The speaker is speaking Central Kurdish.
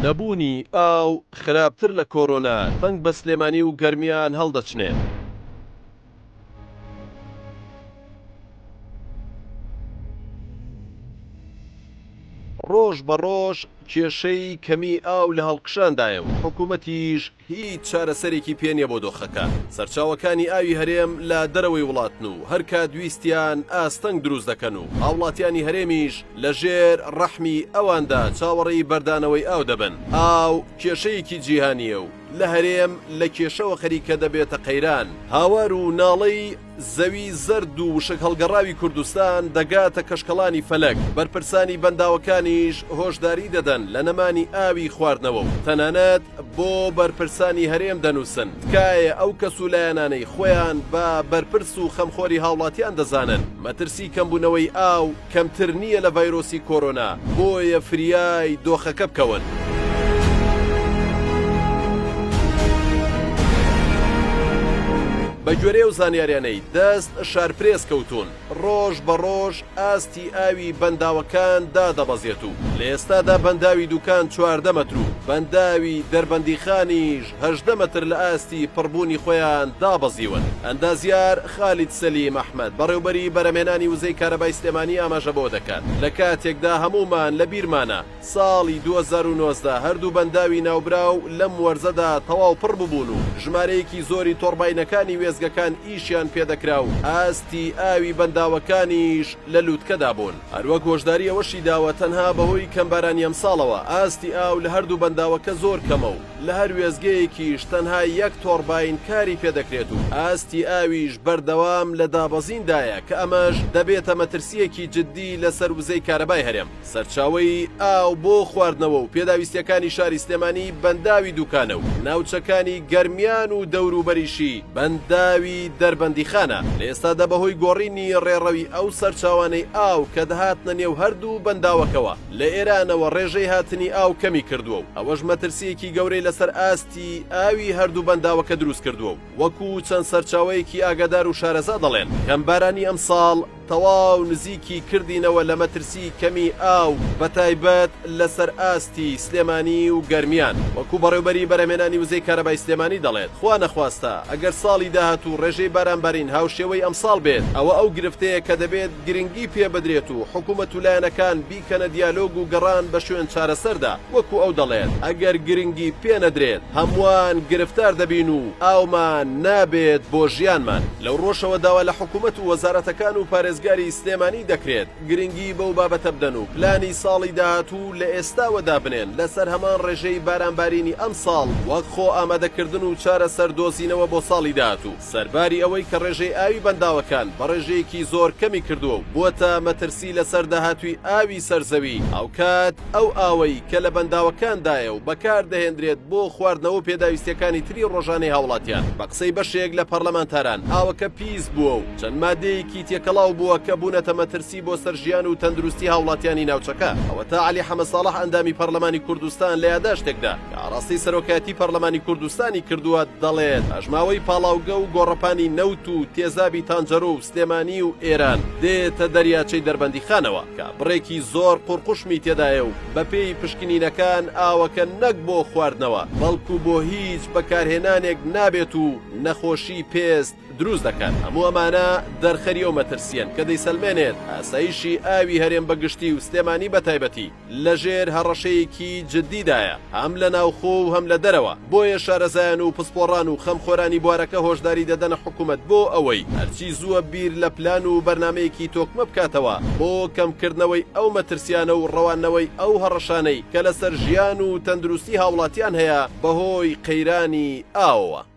نەبوونی ئاو خراپتر لە کۆرۆنا تەنگ بە سلێمانی و گەرمیان هەڵدەچنێ. ڕۆژ بە ڕۆژ کێشەی کەمی ئاو لە هەڵکشاندایە و حکومەتیش هیچ چارەسەرێکی پێ نیە بۆ دۆخەکە. سەرچاوەکانی ئاوی هەرێم لە دەرەوەی وڵاتن و هەرکات ویستیان ئاستەنگ دروست دەکەن و هاوڵاتیانی هەرێمیش لە ژێر ڕەحمی ئەواندا چاوەڕێی بەردانەوەی ئاو دەبن. ئاو کێشەیەکی جیهانییە و لە هەرێم لە کێشەوە خەریکە دەبێتە قەیران. هاوار و ناڵەی زەوی زەرد و وشک هەڵگەڕاوی کوردستان دەگاتە کەشکەڵانی فەلەک، بەرپرسانی بەنداوەکانیش هۆشداری دەدەن لە نەمانی ئاوی خواردنەوە و تەنانەت بۆ بەرپرسانی هەرێم دەنووسن، تکایە ئەو کەس و لایەنانەی خۆیان بە بەرپرس و خەمخۆری هاوڵاتیان دەزانن، مەترسی کەمبوونەوەی ئاو کەمتر نییە لە ڤایرۆسی کۆرۆنا، بۆیە فریای دۆخەکە بکەون. بەگوێرەی ئەو زانیاریانەی دەست شارپرێس کەوتوون، ڕۆژ بە ڕۆژ ئاستی ئاوی بەنداوەکان دادەبەزێت و لە ئێستادا بەنداوی دوکان 14 مەتر و بەنداوی دەربەندیخانیش 18 مەتر لە ئاستی پڕبوونی خۆیان دابەزیون. ئەندازیار خالید سەلیم ئەحمەد، بەڕێوبەری بەرهەمهێنانی وزەی کارەبای سلێمانی ئاماژە بەوە دەکات، لە کاتێکدا هەموومان لە بیرمانە ساڵی 2019 هەردوو بەنداوی ناوبراو لەم وەرزەدا تەواو پڕ ببوون و ژمارەیەکی زۆری تۆرباینەکانی وێستگەکان ئیشیان پێدەکرا و ئاستی ئاوی بەنداوەکانیش لە لوتکەدا بوون. هەروەک هۆشداری ئەوەشی داوە تەنها بەهۆی کەمبارانی ئەمساڵەوە ئاستی ئاو لە هەردوو بەنداوەکە زۆر کەمە و لە هەر وێستگەیەکیش تەنها یەک تۆرباین کاری پێدەکرێت و ئاستی ئاویش بەردەوام لە دابەزیندایە کە ئەمەش دەبێتە مەترسییەکی جددی لەسەر وزەی کارەبای هەرێم. سەرچاوەی ئاو بۆ خواردنەوە و پێداویستییەکانی شاری سلێمانی بەنداوی دوکانە و ناوچەکانی گەرمیان و دەوروبەریشی بەنداوی دەربەندیخانە، لە ئێستادا بەهۆی گۆڕینی ڕێڕەوی ئەو سەرچاوانەی ئاو کە دەهاتنە نێو هەردوو بەنداوەکەوە لە ئێرانەوە ڕێژەی هاتنی ئاو کەمی کردووە و ئەوەش مەترسییەکی گەورەی لەسەر ئاستی ئاوی هەردوو بەنداوەکە دروست کردووە و وەکو چەند سەرچاوەیەکی ئاگادار و شارەزا دەڵێن کەمبارانی ئەمساڵ تەواو نزیکی کردینەوە لە مەترسی کەمی ئاو بەتایبەت لەسەر ئاستی سلێمانی و گەرمیان. وەکو بەڕێوبەری بەرهەمهێنانی وزەی کارەبای سلێمانی دەڵێت، خوا نەخواستە ئەگەر ساڵی داهاتوو ڕێژەی بارانبارین هاوشێوەی ئەمساڵ بێت ئەوە ئەو گرفتەیە کە دەبێت گرنگی پێ بدرێت و حکومەت و لایەنەکان بیکەنە دیالۆگ و گەڕان بە شوێن چارەسەردا، وەکو ئەو دەڵێت ئەگەر گرنگی پێ نەدرێت هەمووان گرفتار دەبین و ئاومان نابێت بۆ ژیانمان. لەو ڕۆژەوە داوا لە حکومەت و وەزارەتەکان و پارێزگاری سلێمانی دەکرێت گرنگی بەو بابەتە بدەن و پلانی ساڵی داهاتوو لە ئێستاوە دابنێن لەسەر هەمان ڕێژەی بارانبارینی ئەمساڵ وەک خۆ ئامادەکردن و چارەسەر دۆزینەوە بۆ ساڵی داهاتوو. سەرباری ئەوەی کە ڕێژەی ئاوی بەنداوەکان بە ڕێژەیەکی زۆر کەمی کردووە و بووەتە مەترسی لەسەر داهاتووی ئاوی سەر زەوی، هاوکات ئەو ئاوەی کە لە بەنداوەکاندایە و بەکاردەهێندرێت بۆ خواردنەوە و پێداویستییەکانی تری ڕۆژانەی هاوڵاتیان، بە قسەی بەشێک لە پەڕلەمانتاران ئاوەکە پیس بووە و چەند مادەیەکی تێکەڵاو بووە کە بوونەتە مەترسی بۆ سەر ژیان و تەندروستی هاوڵاتیانی ناوچەکە. ئەوەتا عەلی حەمەساڵح ئەندامی پەڕلەمانی کوردستان لە یاداشتێکدا کە ئاڕاستەی سەرۆکایەتی پەڕلەمانی کوردستانی کردووە دەڵێت، پاشماوەی پاڵاوگە و گۆڕەپانی نەوت و تێزابی تانجەرۆ و سلێمانی و ئێران دێتە دەریاچەی دەربەندیخانەوە کە بڕێکی زۆر قوڕقوشمی تێدایە و بەپێی پشکنینەکان ئاوەکە نەک بۆ خواردنەوە بەڵکو بۆ هیچ بەکارهێنانێک نابێت و نەخۆشی پێست دروست دەکات. هەموو ئەمانە دەرخەری ئەو مەترسییەن کە دەیسەلمێنێت ئاسایشی ئاوی هەرێم بە گشتی و سلێمانی بە تایبەتی لەژێر هەڕەشەیەکی جددیدایە هەم لە ناوخۆ و هەم لە دەرەوە، بۆیە شارەزایان و پسپۆڕان و خەمخۆرانی بوارەکە هۆشداری دەدەنە حکومەت بۆ ئەوەی هەرچی زووە بیر لە پلان و بەرنامەیەکی تۆکمە بکاتەوە بۆ کەمکردنەوەی ئەو مەترسیانە و ڕەواندنەوەی ئەو هەڕەشانەی کە لەسەر ژیان و تەندروستی هاوڵاتیان هەیە بەهۆی قەیرانی ئاوەوە.